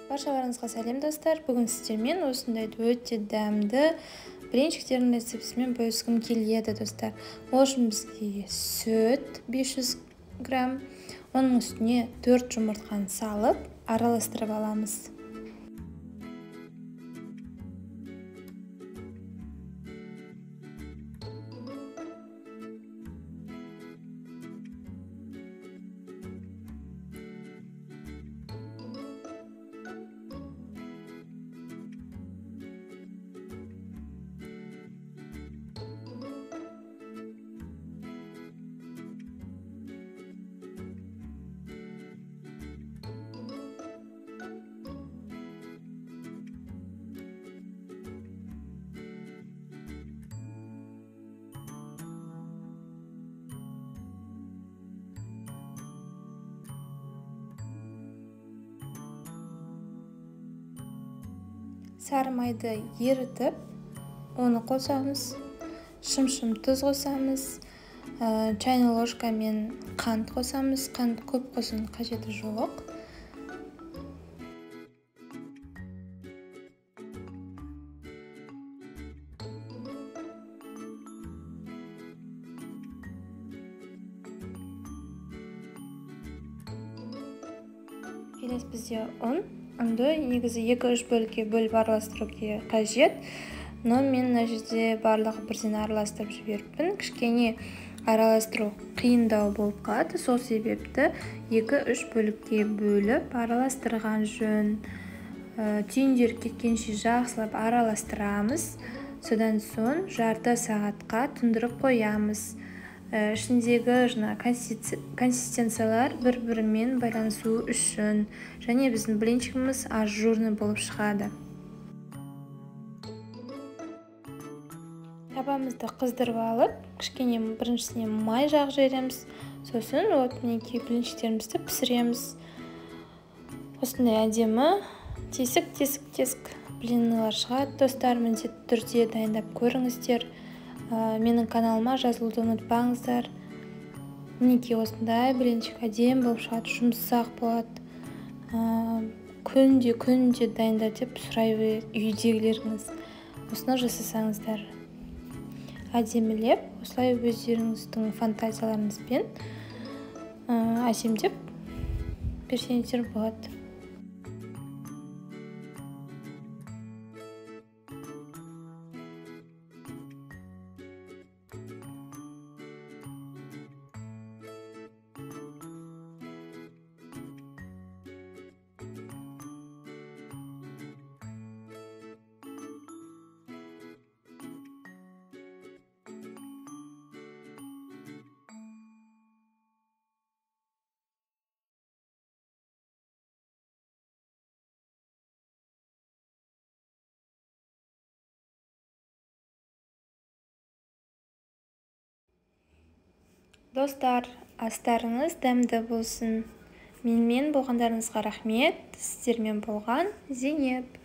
Баршаларыңызға сәлем, достар. Бүгін сіздермен осындай өте дәмді блинчиктердің рецептісімен бөліскім келеді, достар. Ол үшін бізге сүт 500 грамм, оның үстіне 4 жұмыртқаны салып, араластырып аламыз. Сары майды ерітіп, оны қосамыз, шым-шым тұз қосамыз, чайный ложкамен қант қосамыз. Қант көп қосудың қажеті жоқ. Келесі бізде ұн. Ұнды негізі 2-3 бөлікке бөліп араластыру қажет, но мен мына жерде барлығы бірден араластырып жіберіппін. Кішкене араластыру қиындау болып қалады, сол себепті 2-3 бөлікке бөліп араластырған жөн. Түйіндер кеткенше жақсылап араластырамыз. Содан соң жарты сағатқа тұндырып қоямыз. Ішіндегі жаңа консистенциялар бір-бірімен байланысу үшін және біздің блинчигіміз ажурный болып шығады. Табамызды қыздырып алып, кішкене біріншісіне май жағып жібереміз. Сосын вот мінекей блинчиктерімізді пісіреміз. Осындай әдемі тесік-тесік-тесік блинылар шығады, достар. Міндетті түрде дайындап көріңіздер. Менің каналыма жазылуды ұмытпаңыздар. Мінекей осындай блинчик әдемі болып шығады, жұмсақ болады. Күнде дайында деп сұрай береді үйдегілеріңіз. Осыны жасасаңыздар әдемілеп, осылай өздеріңіздің фантазияларыңызбен әсемдеп берсеңіздер болады. Достар, астарыңыз дәмді болсын. Менімен болғандарыңызға рахмет. Сіздермен болған Зейнеп.